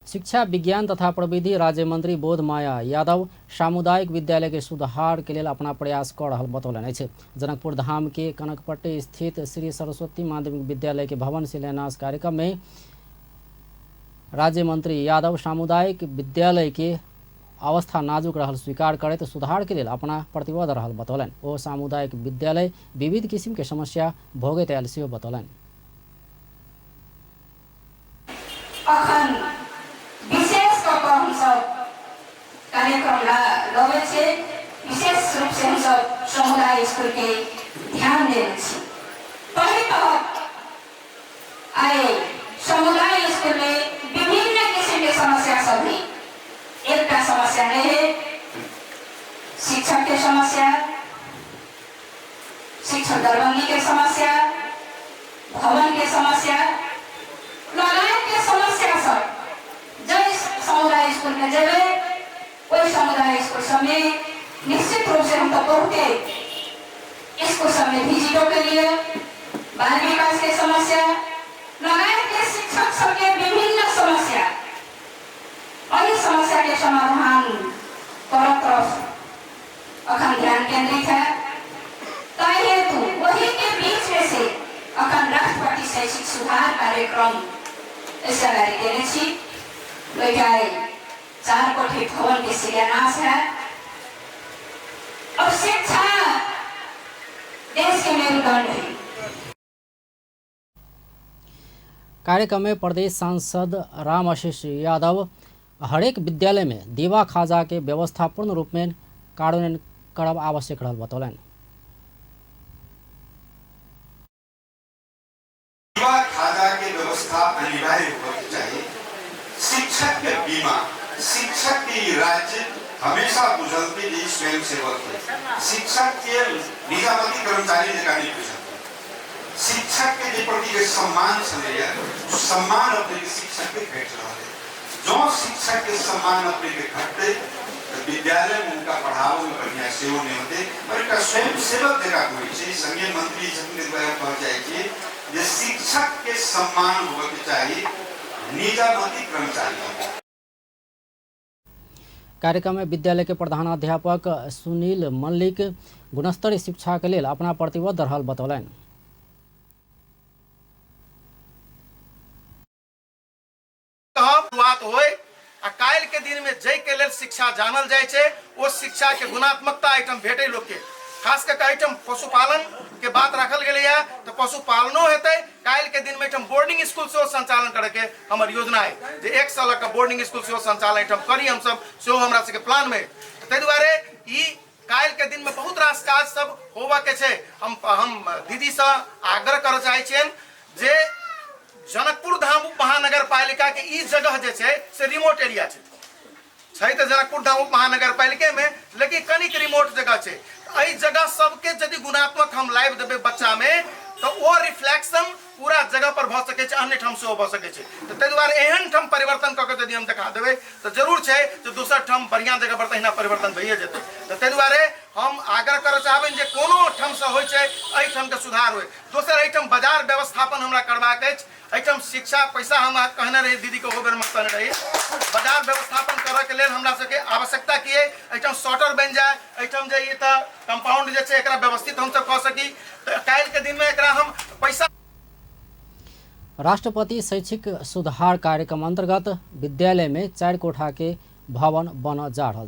शिक्षा विज्ञान तथा प्रविधि राज्य मंत्री बोध माया यादव सामुदायिक विद्यालय के सुधार के लेल अपना प्रयास कऽ रहल बतौलनि अछि। जनकपुर धाम के कनकपट्टी स्थित श्री सरस्वती माध्यमिक विद्यालय के भवन शिलान्यास कार्यक्रम में राज्य मंत्री यादव सामुदायिक विद्यालय के अवस्था नाजुक रहल स्वीकार करैत सुधार के लेल अपना प्रतिबद्ध रहल बतौलनि। ओ सामुदायिक विद्यालय विविध किसिम के समस्या भोगैत आयल सेहो बतौलनि। अखन विशेष कऽ कऽ हमसभ कार्यक्रम लबै छियै। विशेष रूपसँ हमसभ समुदाय स्कूलके ध्यान देने छी। पहिल तहत आइ समुदाय स्कूलमे विभिन्न किसिमके समस्या सब है। एकटा समस्या नहि है, शिक्षकके समस्या, शिक्षक दरबंदी के समस्या, भवन के समस्या लगायत के समस्या सब जै समुदाय स्कूल में जेबै ओहि समुदाय स्कूल सबमे निश्चित रूप से हम तो बहुते स्कूल सबमे विजिटो के लिए बाल विकास के समस्या लगायत के शिक्षक सबके विभिन्न समस्या, एहि समस्या के समाधान करऽ तरफ अखन ध्यान केंद्रित है। ताहि हेतु ओही के बीच में से अखन राष्ट्रपति शैक्षिक सुधार कार्यक्रम एहिसँ अगाडि देने छी। ओहिटा 4 कोठी भवन के शिलान्यास है। और शिक्षा देश के मेरुदंड है। कार्यक्रम में प्रदेश सांसद राम आशीष यादव हरेक विद्यालय में दीवा खाजा के व्यवस्था पूर्ण रूप में कार्यान्वयन करब आवश्यक रहल बतौलनि। दीवा खाजा के व्यवस्था अनिवार्य होबक चाही। शिक्षक के बीमा, शिक्षक के ई राज्य हमेशा बुझलकै जे ई स्वयंसेवक है। शिक्षक के निजामती कर्मचारी जकाँ नहि बुझलकै। शिक्षक के जे प्रति जे सम्मान छलैया, सम्मान अपने के शिक्षक के घटि रहल है। जँ शिक्षक के सम्मान अपने के घटतै तऽ विद्यालय में उनका पढ़ाबो में बढ़िया सेहो नहि होतै। और एकटा स्वयंसेवक जकाँ होइ छै। संगे मंत्री छथिन ताहि दुआरे कहऽ चाहै छी जे शिक्षक के सम्मान होबऽ के चाही, निजामती कर्मचारी। कार्यक्रम में विद्यालय के प्रधानाध्यापक सुनील मल्लिक गुणस्तरीय शिक्षा के लेल अपना प्रतिबद्ध रहल बतौलनि। शुरुआत होय आ काल्हि के दिन में जै के लेल शिक्षा जानल जाइ छै ओ शिक्षा के गुणात्मकता एहिठाम भेटै लोक के। खास कऽ के एहिठाम पशुपालन के बात राखल गेलैया तऽ पशुपालनो हेतै। काल्हि के दिन में एहिठाम बोर्डिंग स्कूल सेहो संचालन करे के हमर योजना है जे 1 साल लऽ कऽ बोर्डिंग स्कूल सेहो संचालन एहिठाम करी हमसब, सेहो हमरा सबके प्लान में। ताहि दुआरे ई काल्हि के दिन में बहुत रास काज सब होबऽ के छै। हम दीदी सँ आग्रह करऽ चाहै छियनि जे जनकपुर धाम उप महानगर पालिका के ई जगह जे छै से रिमोट एरिया छै, छै तऽ जनकपुर धाम उप महानगर पालिके में, लेकिन कनिक रिमोट जगह छै। एहि जगह सबके यदि गुणात्मक हम लाइव देबै बच्चा में तऽ ओ रिफ्लेक्शन पूरा जगह पर भऽ सकै छै, अन्य ठाम सेहो भऽ सकै छै। तऽ ताहि दुआरे एहन ठाम परिवर्तन कऽ के यदि हम देखा देबै तऽ जरूर छै जे दोसर ठाम बढ़िआँ जगह पर तहिना परिवर्तन भइए जेतै। तऽ ताहि दुआरे हम आग्रह करऽ चाहबनि जे कोनो ठामसँ होइ छै एहिठामके सुधार होइ। दोसर एहिठाम बाजार व्यवस्थापन हमरा करबाक अछि। एहिठाम शिक्षा पैसा हम कहने रही दीदीके, ओहो बेरमे कहने रही बाजार व्यवस्थापन करऽके लेल हमरा सबके आवश्यकता की अइ, एहिठाम शटर बनि जाय, एहिठाम जे ई तऽ कंपाउंड जे छै एकरा व्यवस्थित हमसब कऽ सकी। तऽ काल्हिके दिनमे एकरा हम पैसा राष्ट्रपति शैक्षिक सुधार कार्यक्रम अंतर्गत विद्यालय में 4 कोठा के भवन बनऽ जा रहल छै।